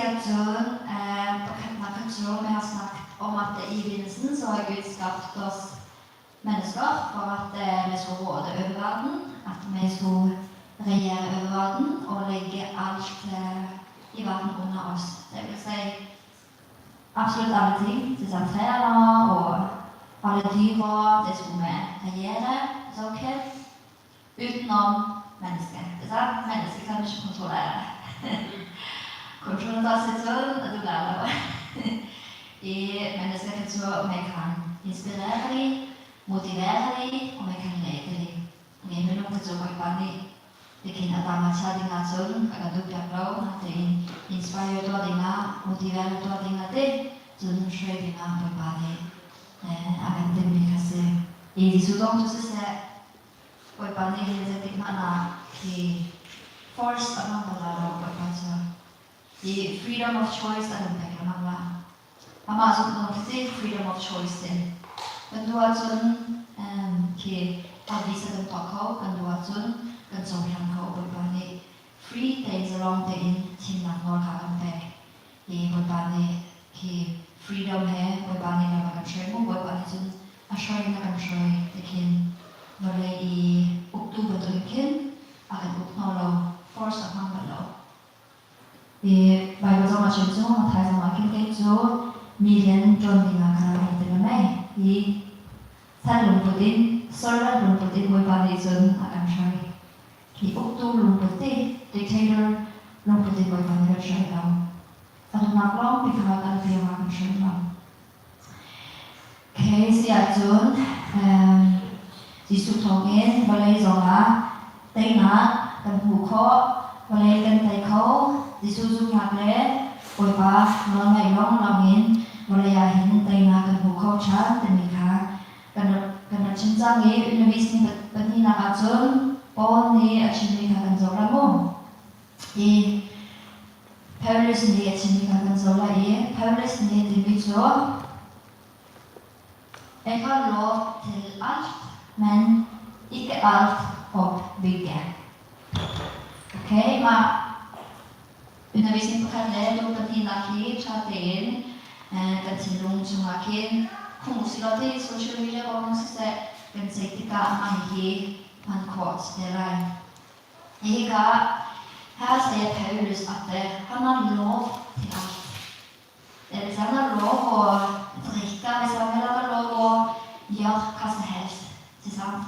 Siahcun pakhatnak kha cu mehasnak om at det i begynnelsen så har Gud skapt oss mennesker for at vi skulle råde over verden, at vi skulle regjere over verden og legge alt i verden under oss. Det vil si absolutt alle ting. Disse trærne og alle dyra, det skulle vi regjere. Så ok, utenom mennesket. Ikke sant? Mennesket kan vi ikke kontrollere. Kontrolltasituasjonen er du lærer. I mennesker kan så vi kan inspirere dem, motivere dem, og vi kan lede dem. Mi minung kha cu Bawipa nih tikhin a tang ah chia dingah cun a kan duhpiak lo. Natein inspire tuah dingah, motivate tuah dingah te cun hruai dingah Bawipa nih a kan timhmi kha si. I Jesuh zong cu siseh, Bawipa nih hin zeitik hmanh ah khi force a hmang bal lai lo Bawipa cu. I freedom of choice a kan pek lengmang la. Amah zumh zong khi si freedom of choice si. Kan duh ahcun khi visa kan tuah kho, kan duh ahcun kan cohlang kho. Bawipa nih free tein zalong tein thimnak nawl kha a kan pek. I Bawipa nih khi freedom he Bawipa nih lam a kan hruai mu. Bawipa nih cun a hruai in a kan hruai ti khin vawlei i uktu bantukin khin a kan uk hna lo, force a hmang bal lo. I Baibal zong a chim cu Matthai zong ah khin kei cu mi rian ṭuan dingah ka rak hei ti le mei. Hi sal lungput in servant lungput in Bawipa nih cun a kan hruai. Hi uktu lungput ti dictator lungput in Bawipa nih kan hruai lo. A duhnak lawngpi kha kan tiang ah kan hruai lo. Okay, si ahcun Jesuh thawngin vawlei zongah teinak kan hmuh khawh, vawlei kan tei kho. Jesuh zumhnak le Bawipa nawlngaih lawnglawng in vawlei ah hin teinak kan hmu kho ṭhan timi kha kan rak chim cang i Univis ni pahnihnak ahcun Paul nih a chimmi kha kan zoh lai mu. Hi Paulus nih a chimmi kha kan zoh lai i Paulus nih timi cu Jeg har lov til alt, men ikke alt oppbygge. Okay, mah undervisning pakhat le lu pahnihnak hi ṭha tein kan thinlung chungah khin khung usilaw te social media kong siseh kan ceih tikah mah hihi hman khawh si te lai. Hika här säger Paulus att han har lov till allt. Det vill säga han har lov att dricka, hvis han vill, han har lov å gjøre hva som helst. Ikke sant?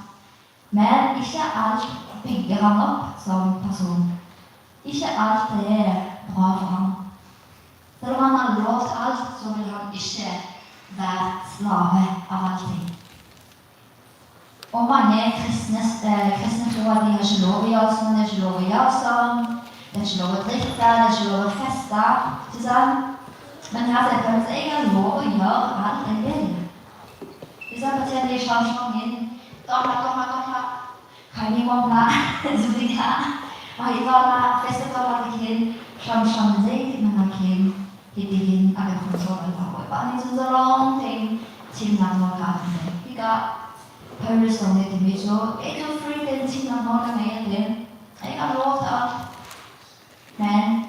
Men ikke alt bygger han opp som person. Ikke alt er bra for han. Selv om han har lov til alt, så vil han ikke være slave av allting. Og mange kristne tror at de har ikke lov å gjøre sånn, det er ikke lov å gjøre sånn, det er ikke lov å drikke, det er ikke lov å feste. Ikke sant? Men her sier Paulus jeg har lov å gjøre alt jeg vil. Ikke sant? Partiet de sham sham in, dom la, dom la, dom la. Kai ni wong la, zu ding la. Ma hi to la, festa to la khin, sham sham zei ti mana khin, hi ti hin a kan control bal lo. Bawipa nih cun zalong tein thimnak nawl kha a kan pek. Hika Paris zong nih timi cu kei cu free tein thimnak nawl ka ngei a ti. I got love out. Man,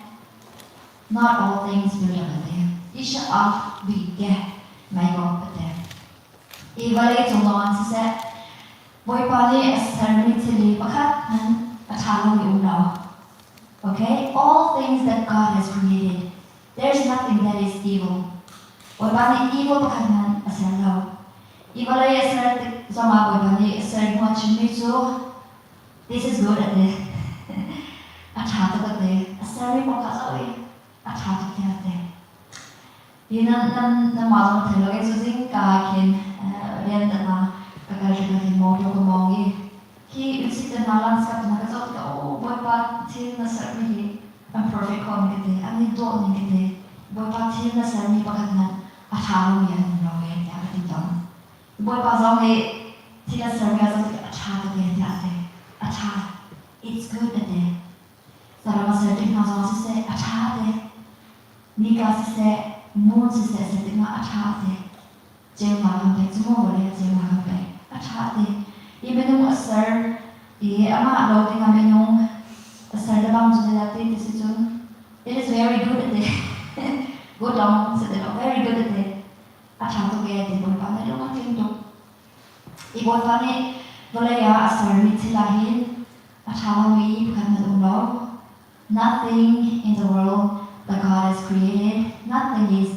not all things build up a ti. Ikke alt bygger meg opp a ti. I vawlei cung lawng siseh, Bawipa nih a sermi thil pakhat hmanh a ṭha lomi um lo. Okay? All things that God has created, there's nothing that is evil. Bawipa nih evil pakhat hmanh a ser lo. I vawlei a ser tik zongah Bawipa nih a ser hnu a chimmi cu this is good a ti. A ṭha tuk a ti. A sermi kong kha zoh i a ṭha tuk tiah a ti. Hi nan nan nanmah zong thei lo kei cu zingka khin rian tan ah ka kal tik ah khin mawtaw ka mawng i hi usit te hna landscape te hna ka zoh tikah aw Bawipa thil na sermi hi an perfect kho ning ka ti, an i dawh ning ka ti. Bawipa thil na sermi pakhat hmanh a ṭha lomi an um lo ee tiah ka ti tawn. Bawipa zong nih thil a sermi a zoh tikah a ṭha tuk ee tiah a ti. A ṭha. It's good a ti. Saram a ser tik hna zong siseh a ṭha te. Nika siseh, moon siseh ser tikah a ṭha te. Ceunak kan pek cu maw vawlei ah ceunak kan pek. A ṭha te. I minung a ser i amah lo dingah minung a ser le bang cu zeidah ti ti si cun it is very good a ti. lawng si ti lo. Very good a ti. A ṭha tuk ee ti Bawipa nih lung a tling tuk. I Bawipa nih vawlei ah a sermi thil ah hin a ṭha lomi pakhat hmanh um lo. Nothing in the world that God has created, nothing is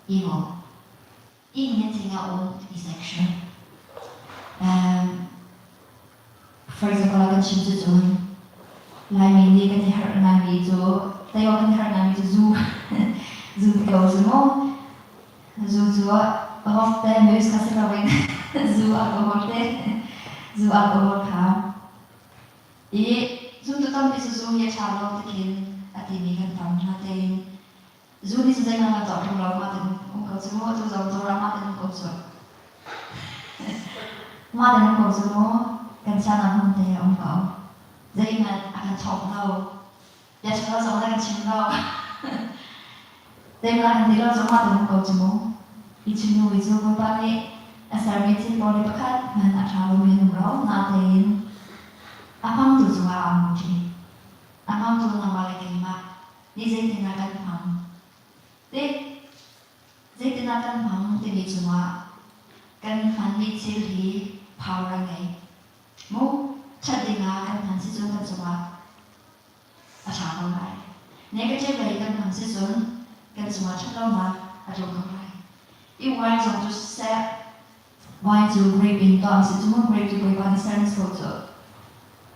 evil. Ingenting er ondt i seg sjøl. For example, kan chim cu cun Laimi nih kan i harh ngaimi cu teiawk kan i harh ngaimi cu zu zu ti ko cu mu. Zu cu rofte mus kha si loin zu alcohol te zu alcohol kha i zumtu tampi cu zu hi a ṭha lo tikin a timi kan tam. Natein Zu nih cu zeihmanh kan tuah ṭung lo, mah tein um ko cu mu, atu zong Zoram mah tein um ko cu. Mah tein um ko cu mu, kan sianak hmun te a um ko. Zeihmanh a kan chawk lo. Bia ṭha lo zong a kan chim lo. Zeihmanh a kan ti lo cu mah tein um ko cu mu. I chim nu i cu Bawipa nih a sermi thil pawl hi pakhat hmanh a ṭha lomi an um lo, natein a hmangtu cungah aa mu ṭi. A hmangtu nangmah le keimah nih zeitindah kan hmang? Teh zeitindah kan hmang timi cungah kan hmanmi thil hi power a ngei. Mu ṭhat dingah kan hman si cun kan cungah a ṭha ko lai. Negative lei kan hman si cun kan cungah ṭhatlonak a tlung ko lai. I wine zong cu siseh, wine cu grape in tuah a si cu mu grape cu Bawipa nih ser ko cu.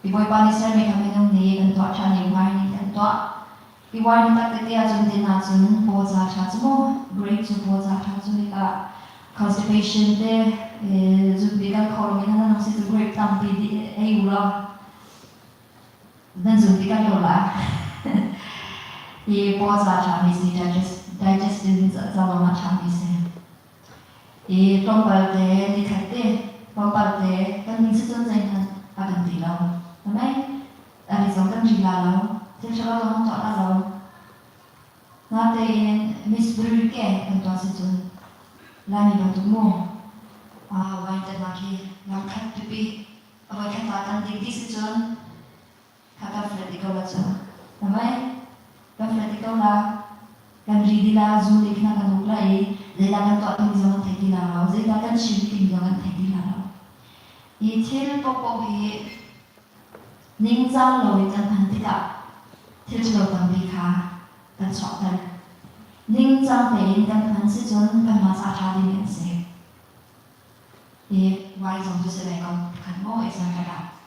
I Bawipa nih sermi kha minung nih kan tuah ṭhan i wine in kan tuah. I wine tak tete ahcun din ahcun paw ca ṭha cu mu grape cu paw ca ṭha cu hika constipation te zumpi kan kho lo mi nan si cu grape tampi ei u law nan zumpi kan lo la. I paw ca ṭha mi si digest digestion ca lawng a ṭha mi si. I tlawmpal te nikhat te tlawmpal te kan ning si cun zeihmanh a kan ti lo. Amei ari zong kan ri la lo. Thil ṭha lo zong kan tuah la lo. Natein misbruike kan tuah si cun Laimi bantuk mu wine tetnak hi lamkhat pipi a voikhat ah kan ding dih si cun kha kan flet dih ko la cu. Amei kan flet dih ko la. Kan ri dih la, zu nih khan a kan uk la i zeidah kan tuah timi zong an thei ti la lo, zeidah kan chim timi zong an thei ti la lo. Hi thil paohpaoh hi ningcang loin kan hman tikah thil ṭhalo tampi kha kan chuahter. Ningcang tein kan hman si cun kanmah ca ṭha ding an si. Hi wine zong cu si ve ko khan maw example ah.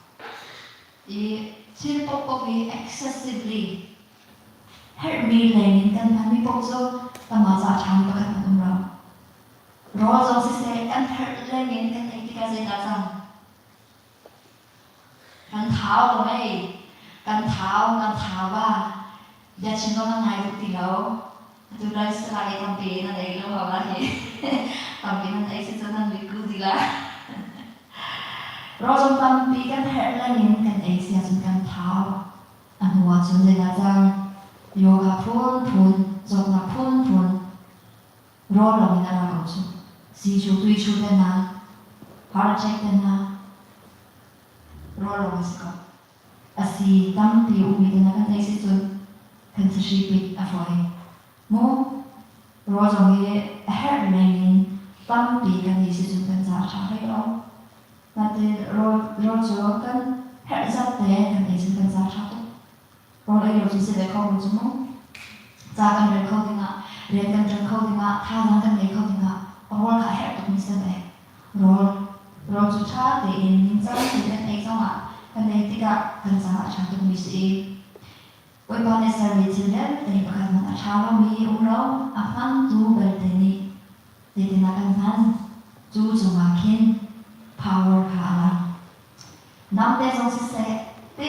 I thil paohpaoh hi excessively Herhmi lengin kan hmanmi paoh cu kanmah ca ṭhami pakhat hmanh um lo. Rawl zong siseh kan herh lengin kan ei tikah zeidah cang? Kan thau lo mei. Kan thau, kan thau ah biachim zong kan ngai duh ti lo. Atu lai salai tampi nan ei lo hau la hi. Tampi nan ei si cun nan mit ku ti la. Rawl zong tampi kan herh lengin kan ei si ahcun kan thau. A hnu ahcun zeidah cang? Yoga phunphun, zawtnak phunphun, rawl lawng in a ra ko cu. Sii cu tui chu te hna, heart attack te hna, rawl lawng a si ko. A si tampi ummi te hna kan ei si cun kan sahri pit a fawi. Mu rawl zong hi a herh leng in tampi kan ei si cun kan ca a ṭha hlei lo. Natin rawl rawl cu kan herh zat te kan ei cun kan ca ṭha tuk. Rawl ei lo cu si ve kho lo cu mu. Ca kan rel kho dingah, rian kan ṭuan kho dingah, thazaang kan ngei kho dingah rawl kha a herh tukmi si ve. Rawl rawl cu ṭha tein ningcang tein kan ei zongah kan ei tikah kan caah a ṭha tukmi si i Bawipa nih sermi thil vialte hi pakhat hmanh a ṭha lomi um lo, a hmangtu belte nih zeitindah kan hman? Cu cungah khin power kha a lang. Namte zong siseh ti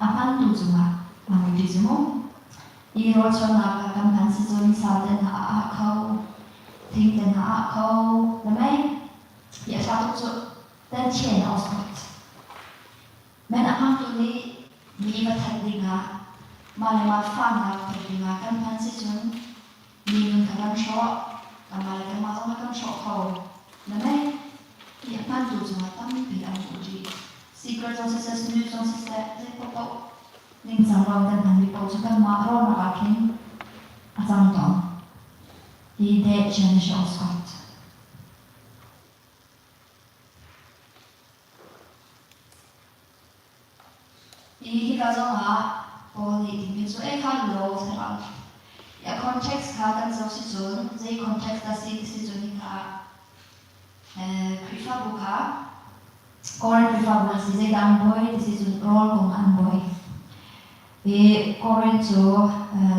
a hmantu cungah aa mui ṭi cu mu. I rawlchuannak ah kan hman si cun sa te hna a ah kho, thing te hna a ah kho, le mei hi a ṭha tuk cu. Den tjänar oss gott. Men a hmangtu nih mi va that dingah mah le mah fahnak pek dingah kan hman si cun mi nun kha kan hrawh, kanmah le kanmah zong kha kan hrawh kho. Na mei hi a hmantu cungah tampi an um rih. Secret zong siseh, snus zong siseh, zei paohpaoh ningcang lo kan hmanmi paoh cu kanmah rawlnak ah khin a cang tawn. I det tjener ikke oss godt. I hika zongah Paul nih timi cu ei kha lov til alt. I a context kha kan zoh si cun zei context dah si ti si cun hika Khrihfabu kha Korin Khrihfabu a si zeidah an buai ti si cun rawl kong an buai. I Korin cu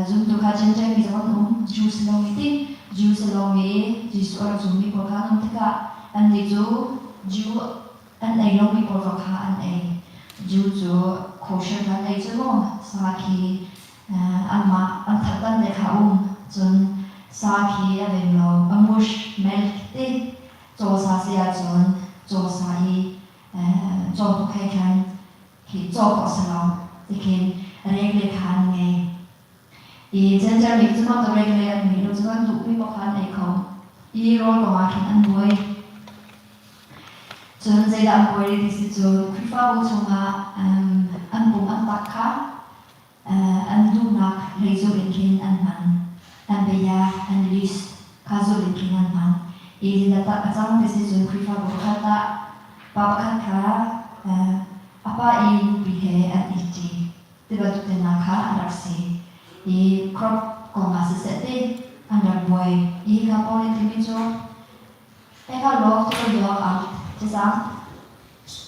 zumtu kha Gentile mi zong an um, Jew si lomi ti Jew si lomi Jesuh a rak zummi pawl kha an um tikah annih cu Jew an ei lomi pawl zong kha an ei. Jew cu kosher kha an ei cu mu sa khi anmah an that dan te kha um cun sa khi a veng lo a mush milk ti caw sa si ahcun caw sa i caw tuk he khan khi caw khawh si lo tikhin rek le kha an ngei i Gentile mi cu mah rek le an ngei lo cu an duhmi paoh kha an ei kho i rawl kong ah khin an buai cun zeidah an buai ti si cun Khrihfabu chungah an pum an tak kha an duhnak lei zulh in khin an hman. An bia, an list kha zulh in khin an hman. I zeidah a cang ti si cun Khrihfabu pakhat ah pa pakhat kha a pa i nupi he an it ṭi ti bantuk te hna kha an rak si. I crop kong ah siseh ti an rak buai. I hika Paul nih timi cu Jeg har lov til å gjøre alt, ikke sant?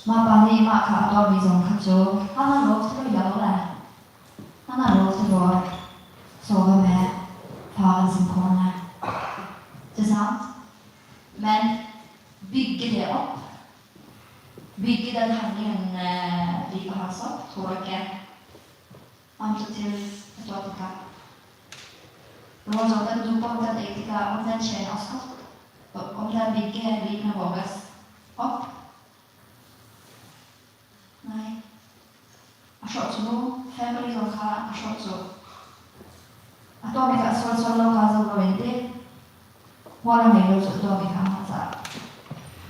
Mah pa nih mah kha a tuahmi zong kha cu han har lov til å gjøre det. Han har lov til å sove med faren sin kone. Ikke sant? Men bygge det opp, bygge den handlingen livet hans opp, tror dere Amtatil a tuah tikah rawl zong kan duh paoh kan ei tikah om dan chen oss om dan bygge livene våre opp. Nei. A hrawh cu family zong kha a hrawh cu. A tuahmi kha a sual sual lo kha zoh loin ti hmual a ngei lo cu a tuahmi kha amah caah.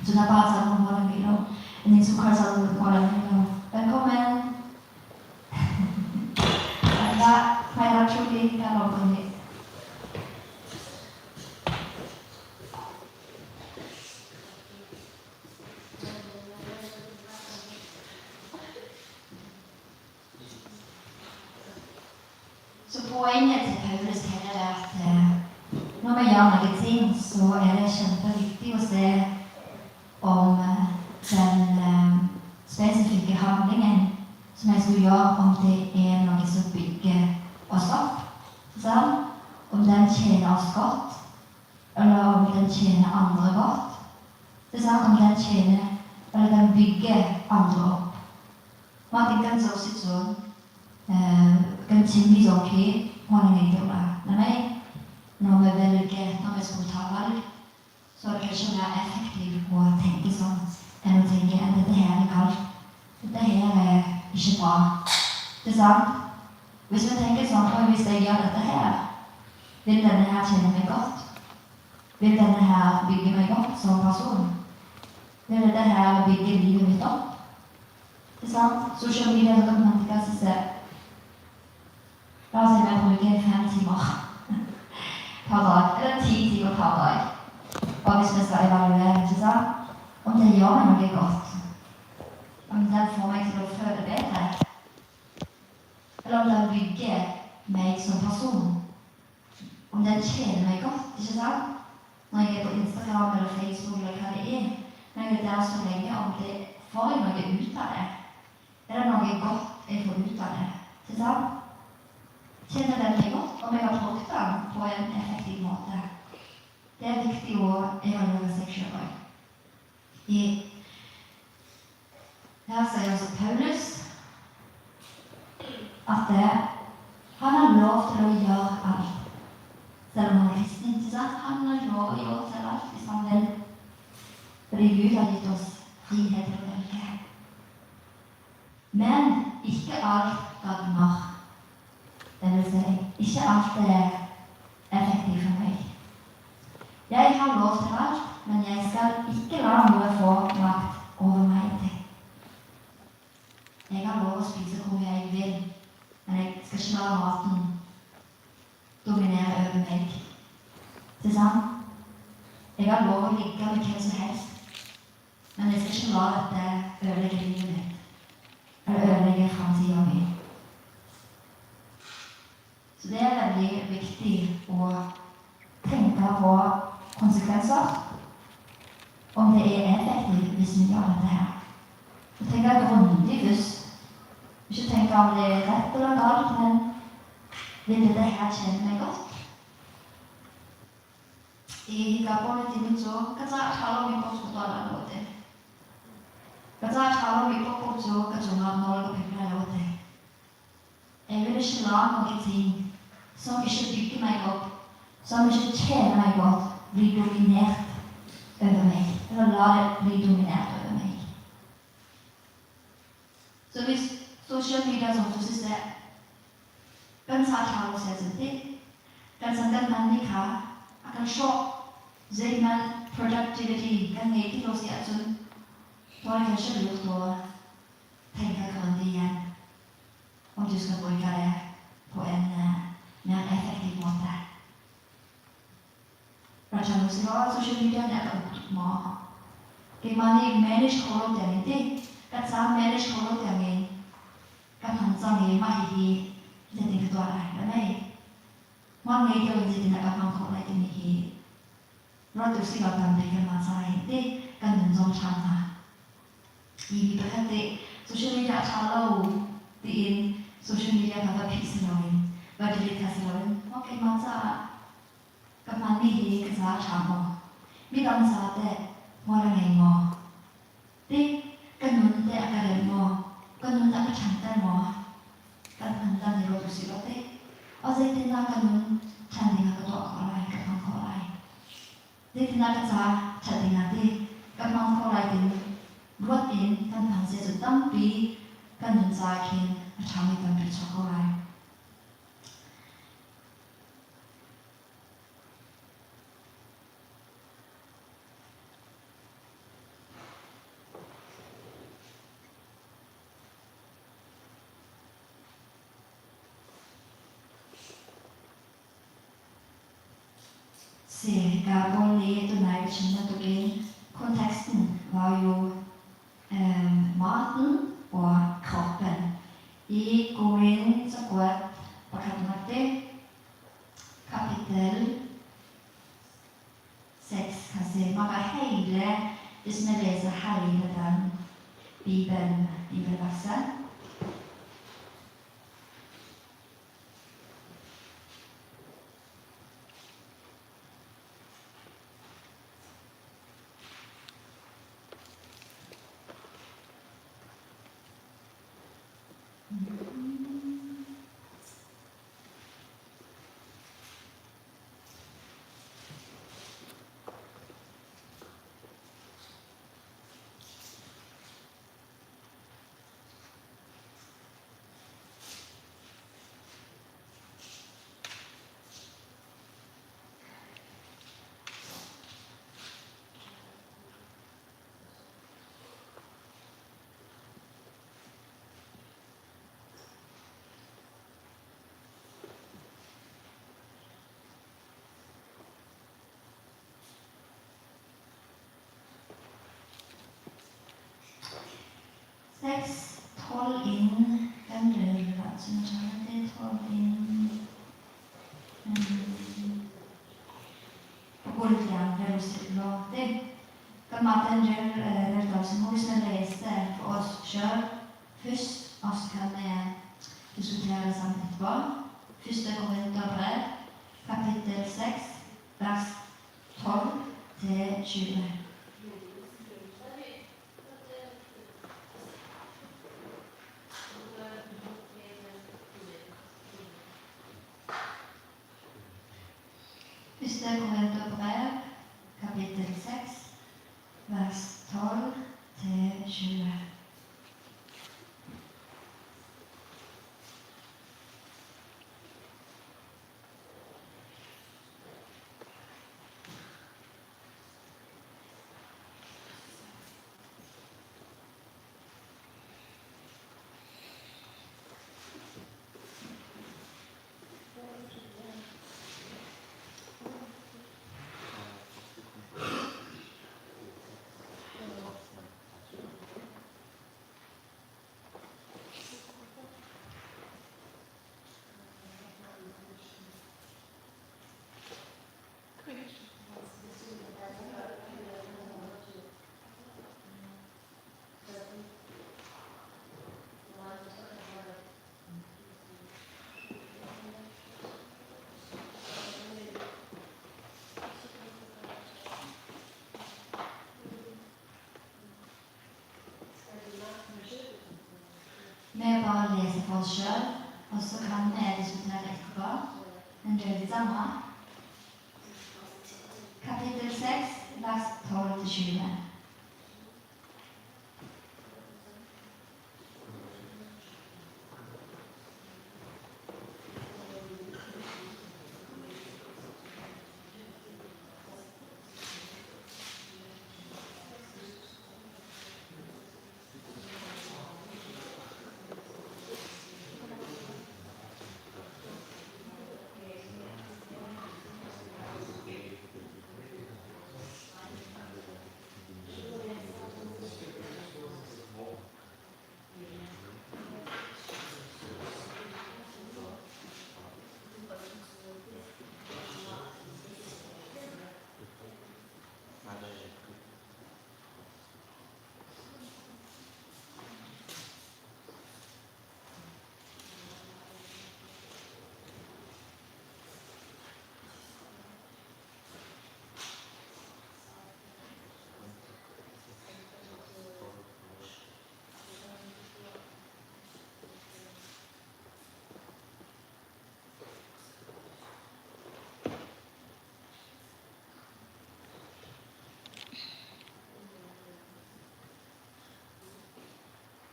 Cun a pa caah hmual a ngei lo. An innchungkhar caah hmual a ngei lo. Velkommen. Hmaiah ṭhu in kan lawm ko nih. Så poenget til Paulus her er at når vi gjør noen ting, så er det kjempeviktig å se om den spesifikke handlingen som jeg skulle gjøre, om det er noe som bygger oss opp. Sant? Om den tjener oss godt, eller om den tjener andre godt. Det sant? Om den tjener, eller den bygger andre opp. Mah tik kan zoh si cun kan chimmi zong khi hmual a ngei deuh la. Na mei når vi velger, når vi skulle ta valg, så er det kanskje mer effektivt å tenke sånn enn å tenke at dette her er kaldt, dette her er ikke bra. Det er sant? Hvis vi tenker sånn Oi, hvis jeg gjør dette her, vil denne her tjene meg godt? Vil denne her bygge meg opp som person? Vil dette her bygge livet mitt opp? Ikke sant? Sosial media så kan man ikke se La oss si vi bruker 5 timer per dag, eller 10 timer per dag. Og hvis vi skal evaluere, ikke sant? Om det gjør meg noe godt. Om den får meg til å føle bedre. Eller om den bygger meg som person. Om den tjener meg godt, ikke sant? Når jeg er på Instagram eller Facebook eller hva det er. Når jeg er der så lenge, om det får jeg noe ut av det. Er det noe godt jeg får ut av det? Ikke sant? Tjener den meg godt om jeg har brukt den på en effektiv måte? Det er viktig å evaluere seg sjøl òg. Her sier altså Paulus at det, han har lov til å gjøre alt. Selv om han er kristen, ikke sant? Han har lov å gjøre til alt hvis han vil. Fordi Gud har gitt oss frihet til å velge. Men ikke alt gagner. Det vil si, ikke alt er effektivt for meg. Jeg har lov til alt, men jeg skal ikke la noe få makt over meg. Jeg har lov å spise hvor mye jeg vil, men jeg skal ikke la maten dominere over meg. Ikke sant? ødelegger livet mitt. Eller ødelegger framtida mi. Så det er veldig viktig å tenke på konsekvenser. Om det er effektivt hvis vi gjør dette her. Og tenke grundig først. Ikke tenke om det er rett eller galt, men vil dette her tjene meg godt? I hika pawl na timi cu ka ca a ṭha lomi paoh cu ka tuah lai lo a ti. Ka ca a ṭha lomi paohpaoh cu ka cungah nawl ka pek lai lo a ti. Jeg vil ikke la noen ting som ikke bygger meg opp, som ikke tjener meg godt, bli dominert over meg. Eller la det bli dominert over meg. Så hvis social media zong cu siseh, kan ca ṭha lo seh cun ti, kan chan kan hmanmi kha a kan hrawh. Zeihmanh productivity kan ngei ti lo si ahcun tuai kan si luk tawn. Tänka grundigt igjen om du skal bruke det på en mer effektiv måte. Social media nih a kan uk tuk maw? Keimah nih manage kho lo tiangin ti, ka ca manage kho lo tiangin ka hman cang i mah hihi zeitin ka tuah lai ka nei. Hmual ngei deuh in zeitindah ka hmang khawh lai timi hi ruat usih law tampi kanmah ca hi ti kan nun zong ṭha hnga. Mi pakhat nih social media a ṭha lo tiin social media kha va phih si loin va delete kha si loin maw keimah caah ka hmanmi hi ka caah a ṭha maw? Midang caah teh hmual a ngei maw? Ti ka nun teh a ka remh maw? Ka nun a ka ṭhanter maw? Kan hman dan i ruat usih law teh aw zeitindah ka nun ṭhan ding ah ka tuah khawh lai, ka hmang khawh lai? Zeitindah ka ca ṭhat ding ah ti ka hmang kho lai tin ruat in kan hmang sia cu tampi kan nun caah khin a ṭhami tampi chuak ko lai. Hika pawl nih tunai ka chim bantukin kontexten var jo maten og kroppen i Korinth cakuat pakhatnak te kapitel 6 kha si. Mah ka hele hvis vi leser hele den bibelen, bibelverset. Sex thawl in kan rel ahcun ṭha te thawl in 20 tiang rel usih law te kanmah ten rel rel ko sih mu. Vi ska lese for oss sjøl først, og så kan vi diskutere det sammen etterpå. Første Korinterbrev, kapittel 6, vers 12 til 20. Første Korinterbrev, kapittel 6, vers 12 til 20. Vi bare leser for oss sjøl, og så kan vi diskutere etterpå. Men det er det samme. Kapittel 6, vers 12-20.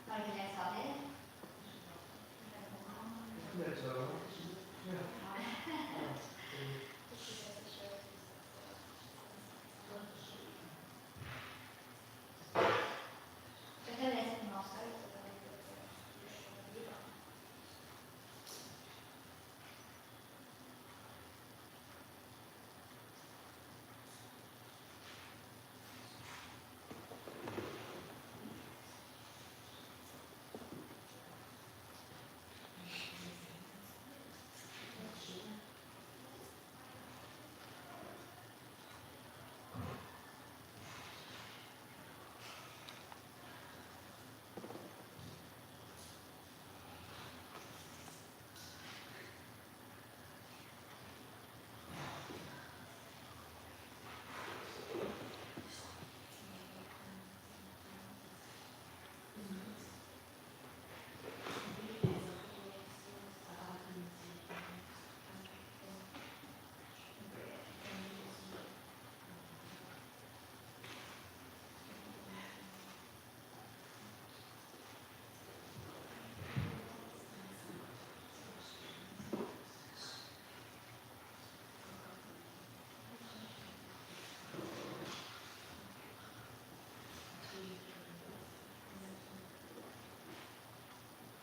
Har dere lest ferdig? Jeg kan lese på norsk òg.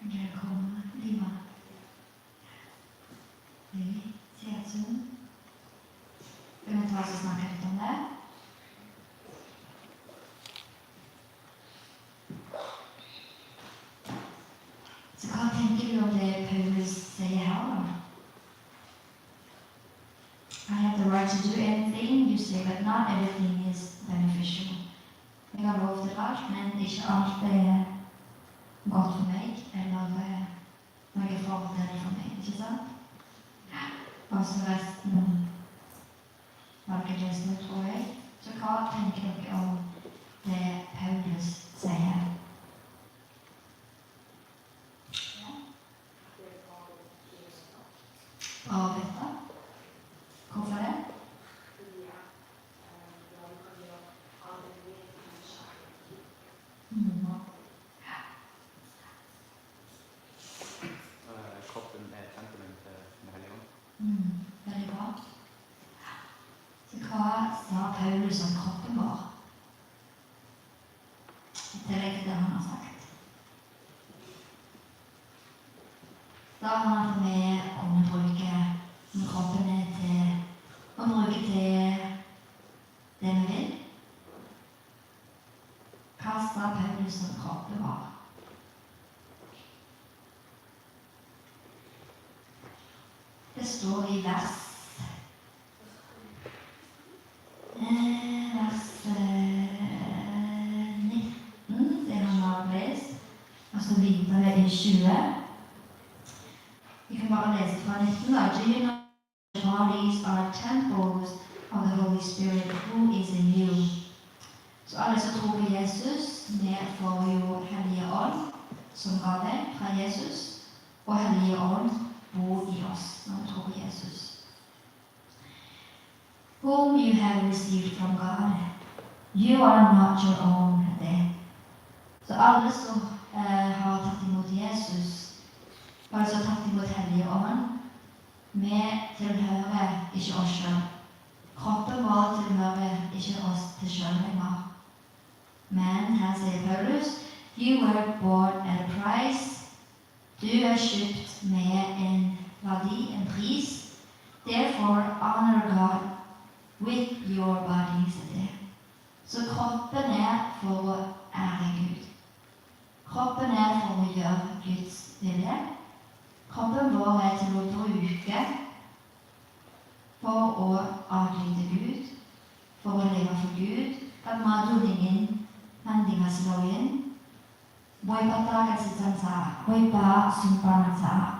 Velkommen, Lima. Hei, Tietun. Skal vi ta oss og snakke litt om det? Så hva tenker du om det Paulus sier her, da? I have the right to do anything you say, but not everything is beneficial. Jeg har lov til alt, men ikke alt er godt for meg, eller noe fordel for meg, ikke sant? Og så resten har dere lest nå, tror jeg. Så hva tenker dere om det Paulus sier? Ja? Bra å vite. Hvorfor det? Ja. Kroppen er tempelen til Den hellige ånd. Veldig bra. Så hva sa Paulus om kroppen vår? I tillegg til det han har sagt. Sa han at vi kunne bruke kroppen til å bruke til det vi vil? Hva sa Paulus om kroppen vår? Det står i vers 19, det han har lest, og så videre i 20. Vi kan bare lese fra 19, da. Do you know your bodies are temples of the Holy Spirit who is in you? Så alle som tror på Jesus, vi får jo Hellige Ånd. som gave fra Jesus, og Hellige Ånd bor i oss når vi tror på Jesus. Whom you have received from God. You are not your own. Det. Så alle som har tatt imot Jesus, altså tatt imot Hellige Ånd, vi tilhører ikke oss sjøl. Kroppen vår tilhører ikke oss til sjøl lenger. Men her sier Paulus: "You were bought at a price." Du er kjøpt med en verdi, en pris. "Therefore honor God with your body", sier det. Så kroppen er for å ære Gud. Kroppen er for å gjøre Guds vilje. Kroppen vår er til å bruke for å adlyde Gud, for å leve for Gud. Kanmah duhning in hman ding ah si loin Bawipa ta kan si cang caah Bawipa sunparnak caah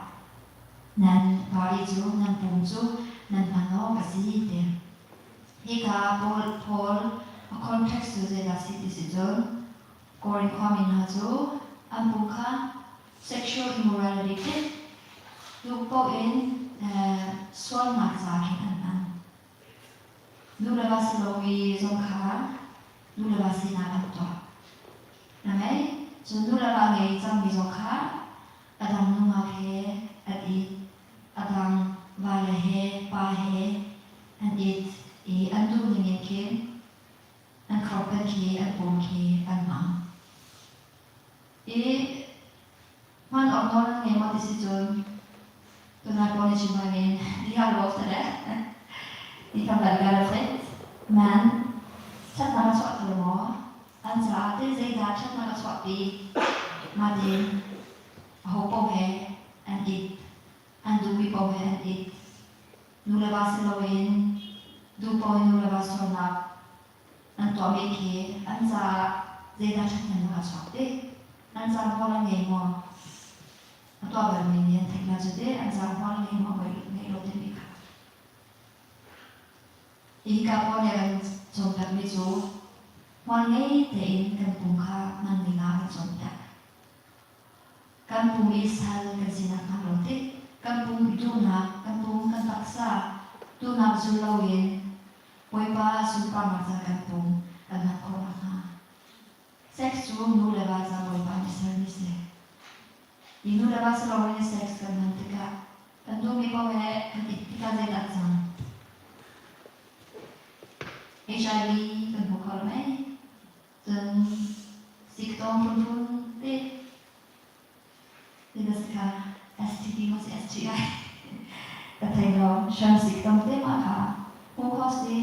nan body cu, nan pum cu nan hman awk a si ti. Hika Paul a context cu zeidah si ti si cun Korin khuami hna cu an pum kha sexual immorality khi duh paoh in sualnak ca khin an hman. Nu le va si lomi zong kha nu le va sinak an tuah. Na ngei? Cun nu le va ngei cangmi zong kha a dang nungak he an it, a dang vale he, pa he an it i an duh ning in khin an kropen khi, an pum khi an hmang. I hman awk nawl an ngei maw ti si cun tunai pawl nih chim bangin de har lov til det. De kan velge det fritt. Men ṭhatnak a chuahter maw? An caah teh zeidah ṭhatnak a chuahpi? Mah tiin aho paoh he an it. An duhmi paoh he an it. Nu le va si loin duh paoh in nu le va sualnak an tuahmi khi an caah zeidah ṭhathnemnak a chuak ti? An caah hmual a ngei maw? A tuah balmi nih an theih lai cu teh, an caah hmual a ngei maw, ngei lo timi kha. Hika pawl nih a kan cawnpiakmi cu hmual ngei tein kan pum kha hman dingah a kan cawnpiak. Kan pum i sal kan sinak hnga lo tik, kan pum duhnak, kan pum kan taksa duhnak zul loin Bawipa sunparnak ca kan pum kan hman khawh nakhnga. Sex cu nu le va ca Bawipa nih sermi si. I nu le va si loin sex kan hman tikah kan duhmi paoh he kan it tikah zeidah cang? HIV kan hmu kho lo mei? Cun siktawng phunphun te ti na si kha STD maw si STI ka thei lo. Hram siktawng te mah kha hmuh khawh si.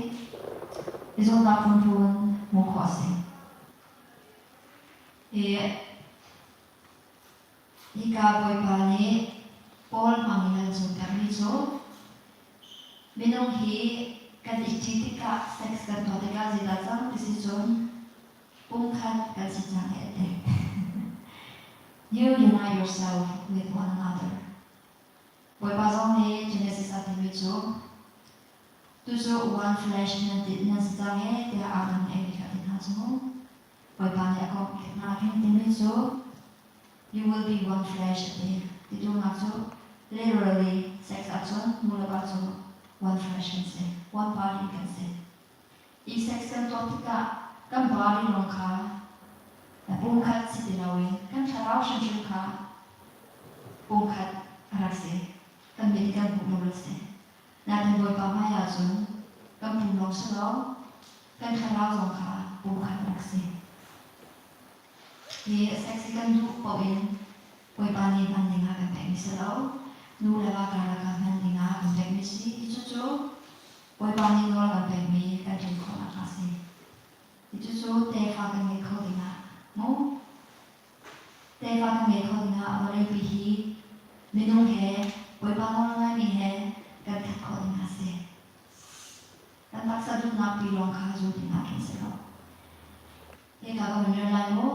I zawtnak phunphun hmuh khawh si. Hi hika Bawipa nih Paul hmang in an cawnpiakmi cu minung hi kan i ṭi tikah, sex kan tuah tikah zeidah cang ti si cun pumkhat kan si cang hi a ti. You unite yourself with one another. Bawipa zong nih Genesis ah timi cu tucu one flesh nan ti nan si cang e tiah Adam nih Eve kha a ti hna cu. Bawipa nih a kawh hna khin timi cu "You will be one flesh" a ti. Ti duhnak cu literally sex ahcun nu le va cu one flesh kan si, one body kan si. I sex kan tuah tikah kan body lawng kha pumkhat si ti loin kan thlarau hrimhrim kha pumkhat a rak si. Kan mit kan hmuh lo a si. Nain Bawipa hmai ahcun kan pum lawng si lo, kan thlarau zong kha pumkhat a rak si. Hi sex hi kan duh paoh in Bawipa nih hman dingah kan pekmi si lo. Nu le va karlak ah hman dingah kan pekmi si. Cucu Bawipa nih nawl kan pekmi kan tlin khawhnak a si. Cucu tefa kan ngeih kho dingah mu tefa kan ngeih kho dingah vawleipi hi minung he Bawipa nawl a ngaimi he kan khat khawh ding a si. Kan taksa duhnak pi lawng kha zul dingah khin si lo. Hika ka van rel lai mu.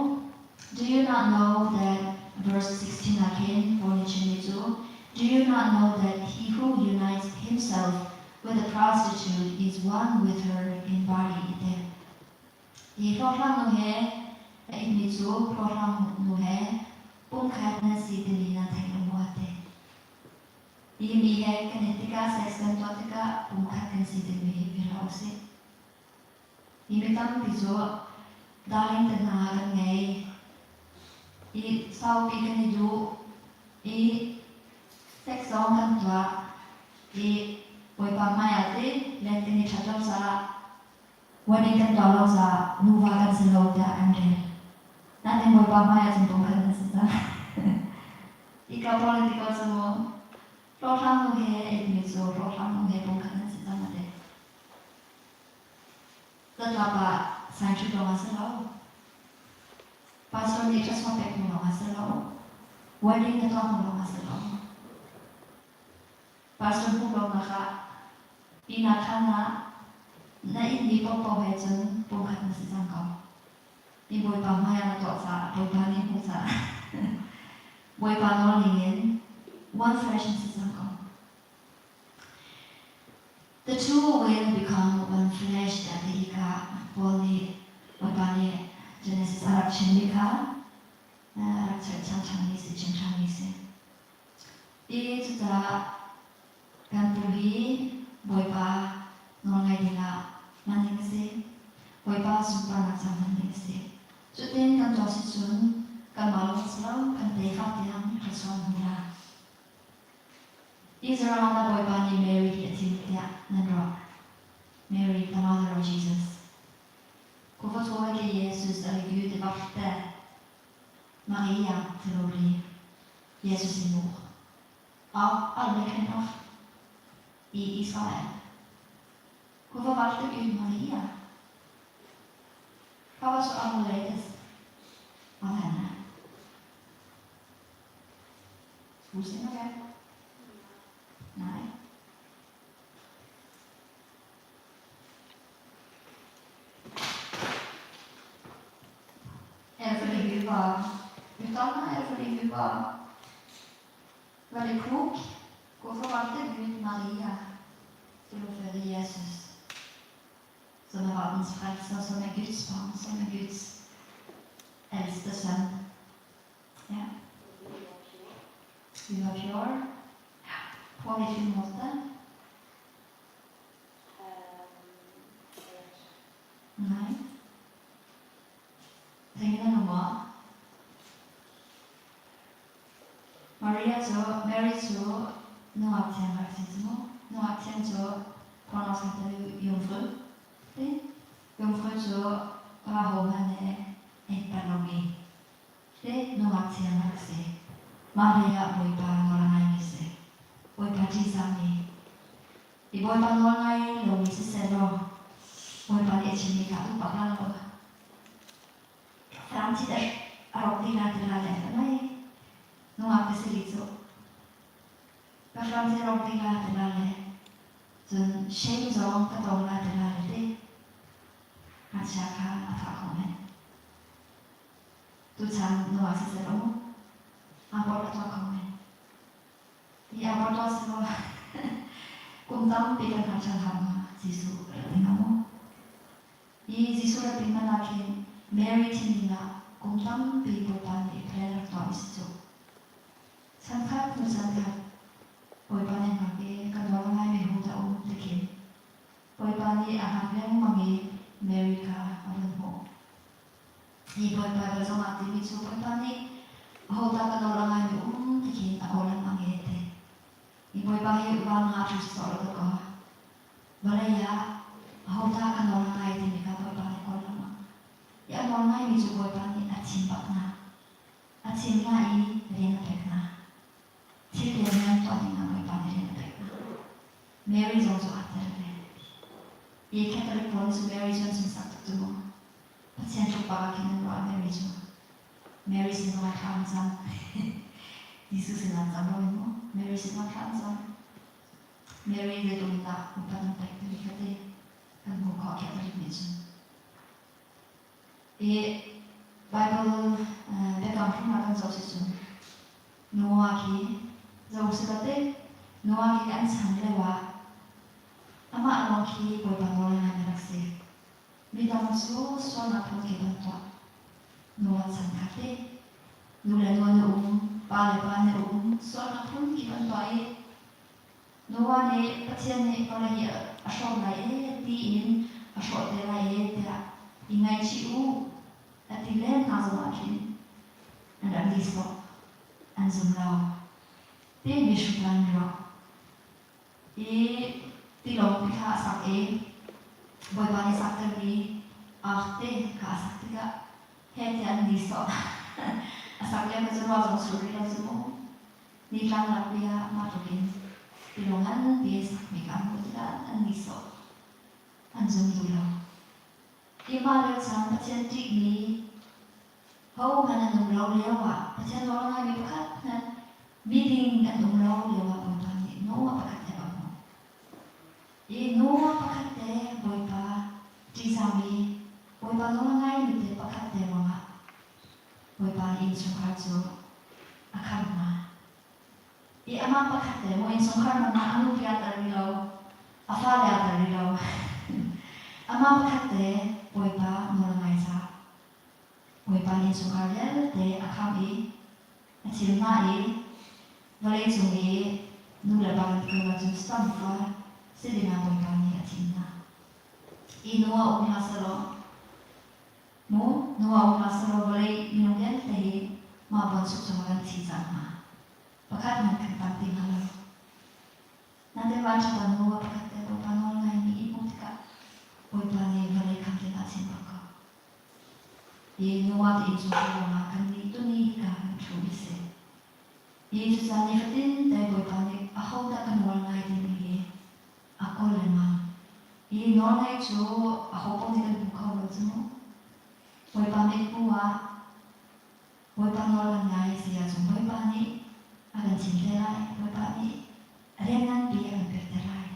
Do you not know that, verse 16 ah khin Paul nih chimmi cu, "Do you not know that he who unites himself with a prostitute is one with her in body?" Iti. Hi hlawhhlang nu he a itmi cu hlawhhlang nu he Pumkhat nan si timi nan theih lo maw a ti. Hi mi he kan i tikah sex kan tuah tikah pumkhat kan si timi hi philh hlah usih. Hi mi tampi cu darling te hna kan ngei i saupi kan i duh i sex zong kan tuah i Bawipa hmaiah ti let kan i ṭhat lo caah wedding kan tuah lo caah nuva kan si lo tiah kan rel. Natin Bawipa hmaiah cun pumkhat kan si cang. Hika political cu hlawhhlang nu he eitmi cu hlawhhlang nu he pumkhat nan si cang a ti. Zatlap ah scientific lawng a si lo. Pastor nih thluachuah pek hnu lawng a si lo. Wedding na tuah hnu lawng a si lo. Pastor hmuh lonak ah pinak khan ah na innmi paohpaoh he cun pumkhat na si cang ko. Ti Bawipa hmai ah na tuah caah Bawipa nih hmuh caah Bawipa nawl ningin one flesh na si cang ko. The two will become one flesh tiah ti hi kha Paul nih Bawipa nih Genesis a rak chimmi kha a rak cherhchan ṭhanmi si, chim ṭhanmi si. I cucaah kan pu hi Bawipa nawlngaih dingah hman ding a si. Bawipa sunparnak ca hman ding a si. Cutin kan tuah sicun kanmah lawng si lo kan tefa tiang thluachuah hmu la. Israel na Bawipa nih Mary hi a thim tiah nan ruah. Mary, the mother of Jesus. Hvorfor tror ikke Jesus eller Gud valgte Maria til å bli Jesus sin mor? Av alle kvinner i Israel. Hvorfor valgte Gud Maria? Hva var så annerledes av henne? Skulle du si noe? Nei. Er det fordi hun var utdanna? Er det fordi hun var veldig klok? Hvorfor valgte Gud Maria til å føde Jesus, som er verdens frelser, som er Guds barn, som er Guds eldste sønn? Ja. Hun var pure. Ja. På hvilken måte? Nei. Trenger dere noe? Maria cu Mary cu nungak thiang rak si cu mu. Nungak thiang cu pornos kan ti jungfru. Ti jungfru cu pa ho hmanh nih ei pat lomi te nungak thiang rak si. Mah hlei ah Bawipa nawl a ngaimi si. Bawipa ṭihzahmi. I Bawipa nawl ngai lomi siseh law Bawipa nih a chimmi kha duh bak la lo. Falam thit a rawk ti la ti la le a mai. Nungak te si rih cu. Ka falam thit a rawk ti la ti la le cun shame zong ka tong la ti la le te. Ngakchia kha a fah kho men. Tuchan nungak siseh law mu. Abort a tuah kho men. Hi abort tuah selaw kum tampi kan hngak ṭhan hau hnga Jesuh rak ti hnga maw? Hi Jesuh rak ti hmanh ah khin Mary thinlung ah kum tampi Bawipa nih plan rak tuahmi si cu. Chankhat hnu chankhat Bawipa nih hngak i ka nawl a ngaimi hu dah um ti khin Bawipa nih a hngak lengmang i Mary kha a vun hmuh. Hi Bawipa Bible zongah timi cu Bawipa nih ahodah ka nawl a ngaimi um ti khin a kawl lengmang i ti. Hi Bawipa hi van ah a ṭhu sawh lo dakaw. Vawlei ah ahodah ka nawl a ngai timi kha Bawipa nih kawl lengmang. Hi a nawl ngaimi cu Bawipa nih a thim bak hna. A thim hna i rian a pek hna. Thil lianngan tuah dingah Bawipa nih rian a pek hna. Mary zong cu aa tel ve. Hi Catholic pawl cu Mary cu an sunsak tuk cu mu. Pathian tluk bak ah khin an ruah Mary cu. Mary sin zongah thla an cam. Jesuh sin an cam lo in mu. Mary sin ah thla an cam. Mary zeitluk in dah upat an pek timi kha te kan hmuh khawh Catholic nih cun. I Bible biakam hrim ah kan zoh si cun Noah khi zoh si te Noah khi an chan lio ah amah lawng khi Bawipa nawl a ngaimi rak si. Midang cu sualnak phun kip an tuah. Noah chan kha te. Nu le nu an i um, pa le pa an i um, sualnak phunkip an tuah i Noah nih Pathian nih vawlei hi a hrawh lai ee tiin a hrawh te lai ee tiah i ngaihchih u a ti len hna zongah khin an rak nihsawh, an zum lo. Timi hrup an ruah. I tilawng kha a sak i Bawipa nih saktermi ark te kha a sak tikah heh tiah an nihsawh. A sak lio cu ruah zong sur rih lo cu mu. Nitlang lakpi ah mah tluk in tilawng nganpi a sakmi kha an hmuh tikah an nihsawh. An zum duh lo. Hi mah lio caan Pathian ṭihmi hohmanh an um lo lioah Pathian nawl a ngaimi pakhat hmanh miding an um lo lioah Bawipa nih Noah pakhat te a hmuh. I Noah pakhat te Bawipa ṭihzahmi, Bawipa nawl a ngaimi te pakhat te ruangah Bawipa nih innchungkhar cu a khamh hna. I amah pakhat te maw innchungkhar hmanh ah a nupi aa tel rih lo, a fale aa tel rih lo. Amah pakhat te Bawipa nawl a ngai caah Bawipa nih innchungkhar vialte a khamh i a thim hna i vawleicung i nu le va kan ti ko ahcun samfa si dingah Bawipa nih a thim hna. I nu a um hlah selaw Mu nu a um hlah selaw vawlei minung vialte hi mah buanchuk cungah kan thi cang hnga. Pakhat hmanh kan tam ti hnga lo. Nain vanṭhat ah nu a pakhat te Bawipa nawl ngaimi i hmuh tikah Bawipa nih vawlei khamh dingah a chim bak ko. Hi Noah te innchungkhar ruangah kannih tuni hika kan ṭhu i si. Hi cucaah nifatin te Bawipa nih ahodah ka nawl ngai timi hi a kawl lengmang. Hi nawlngaih cu aho paoh nih kan hmu kho lo cu mu. Bawipa mit hmuh ah Bawipa nawl kan ngai si ahcun Bawipa nih a kan chim te lai. Bawipa nih rian nganpi a kan pek te lai.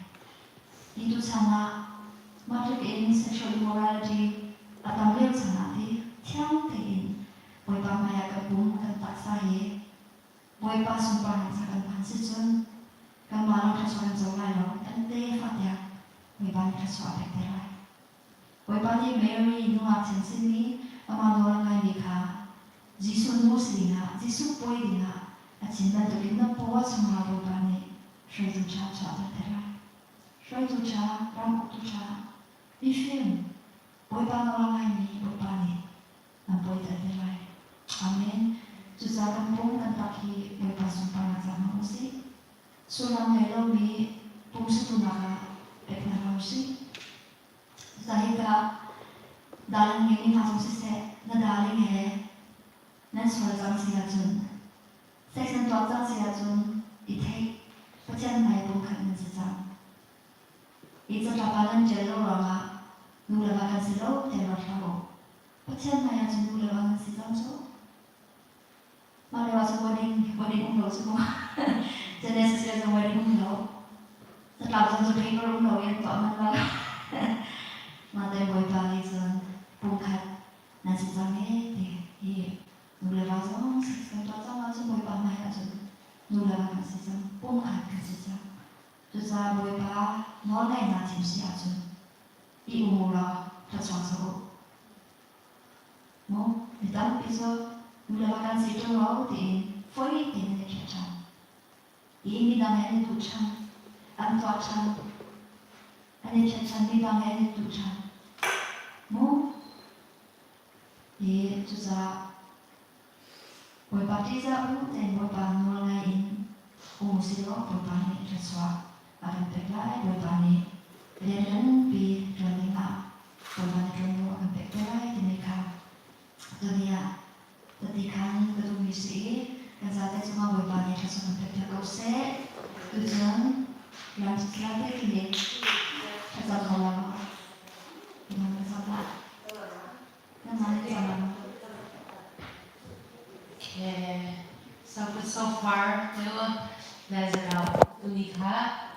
Hi tuchan ah matluk in sexual immorality a tam lio chan ah ti thiang tein Bawipa hmaiah kan pum kan taksa hi Bawipa sunparnak ca kan hman sicun kanmah lawng thluachuah kan co lai lo, kan tefa tiang Bawipa nih thluachuah a pek te lai. Bawipa nih Mary nungak thiang simi amah nawl a ngaimi kha Jesuh nu si dingah, Jesuh pawi dingah a chim bantukin na paw chungah Bawipa nih hruaitu ṭha a chuahter te lai. Hruaitu ṭha, ram uktu ṭha, mifim, Bawipa nawl a ngaimi Bawipa nih an pawiter te lai. Amen. Cucaah kan pum kan tak hi Bawipa sunparnak ca hmang usih. Sullam ngei lomi pumsatunak ah pek hna hlah usih. Cucaah hika darling ngeimi hna zong siseh, na darling he nan sual cang si ahcun, sex nan tuah cang si ahcun i theih Pathian hmai pumkhat nan si cang. Hi catlap ah nan ṭial lo ruangah nu le va kan si lo tiah ruat hlah u. Pathian hmaiah cun nu le va nan si cang cu. Mah lio ah cun wedding wedding um lo cu mu. Genesis le cun wedding um lo. Catlap zong cu paper um lo i an tuah manh lo. Mah te Bawipa nih cun pumkhat nan si cang ee ti hi nu le va zong sex kan tuah cang ahcun Bawipa hmaiah cun nu le va kan si cang, pumkhat kan si cang. Cucaah Bawipa nawlngaihnak thim si ahcun i um u law thluachuak cang u. Mu, mi tampi cu nu le va kan si ṭung lo tiin fawi tein an i khiah ṭhan. I midang he an i duh ṭhan, an tuah ṭhan, an i khiah ṭhan, midang he an i duh ṭhan. Mu, i cucaah Bawipa ṭihzah u tein Bawipa nawl ngai in um u sih law Bawipa nih thluachuah a kan pek lai. Bawipa nih rian nganpi ṭuan dingah Bawipa nih ṭuanvo a kan pek te lai timi kha tuni ah tati khan ka duhmi si i kan zate cungah Bawipa nih thluachuah kan pek piak ko seh. Tucun lam te khi thlacam ko la maw? Nan ka cam lah. Okay. So so far, tu Lazaro tuni kha.